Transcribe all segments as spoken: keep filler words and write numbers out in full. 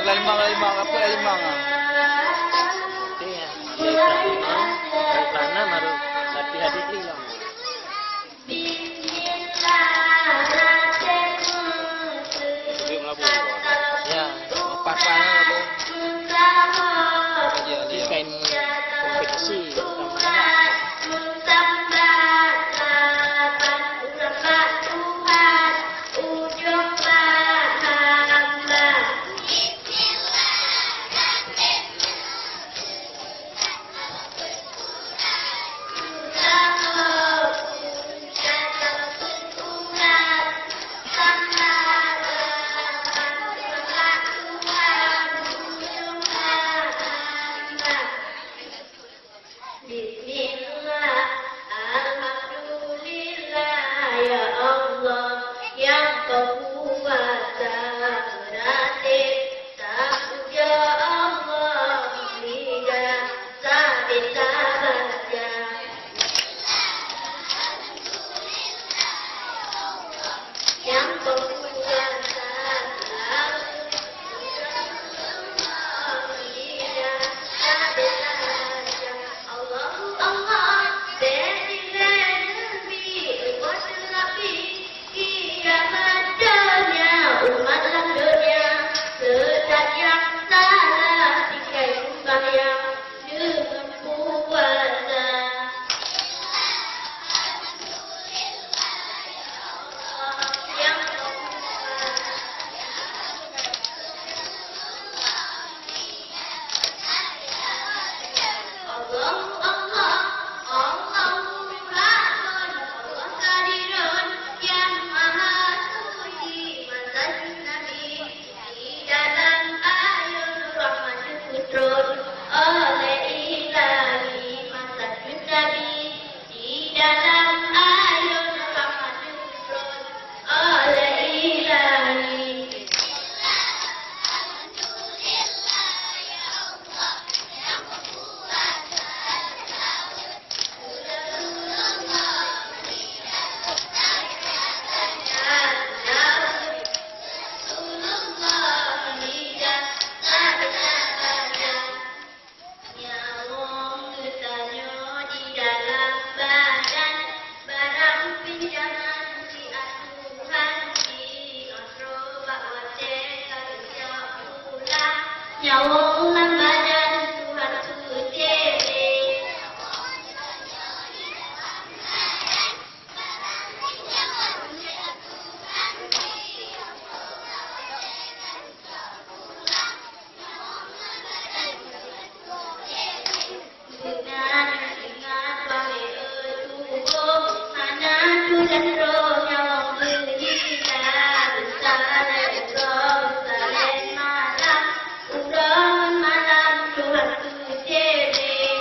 Lalimang, lalimang, apa lalimang? Oke, ya. Dari kelas enam baru latihan dikit lah. Ya, empat kali tu. Dia, dia. Bukan kompetisi, bukan menang. Bismillah, alhamdulillah, ya Allah yang berkuasa, berarti tak puja Allah, lidah tak bisa baca. Yang berkuasa, Allahu Allah, beri rezeki buat Nabi. Kiamat donya, umat lam donya, sesat nyang salah, tinggai sembahyang deungon puasa. Allahu Allah, Allahu Rahman, Allah Kadirun, Yang Maha Suci, masa Nabi. Di dalam ayun rahmat diturun oleh Ilahi masa Nabi. Di dalam ayun rahmat diturun oleh Ilahi. Nyawöng geutanyoe di dalam badan, barang pinjaman siat Tuhan jinoe. Bak watèe ka geucok pulang, nyawöng lam badan Tuhan peucéléh. Beuna ingat, wahé tuboh, hana tulan droe nyawöng geuhina. Beusaleuem droe, beusaleuem malam, uroe malam Tuhan peucéléh.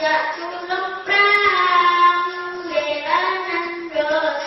Jak tulông prang bela nan rot.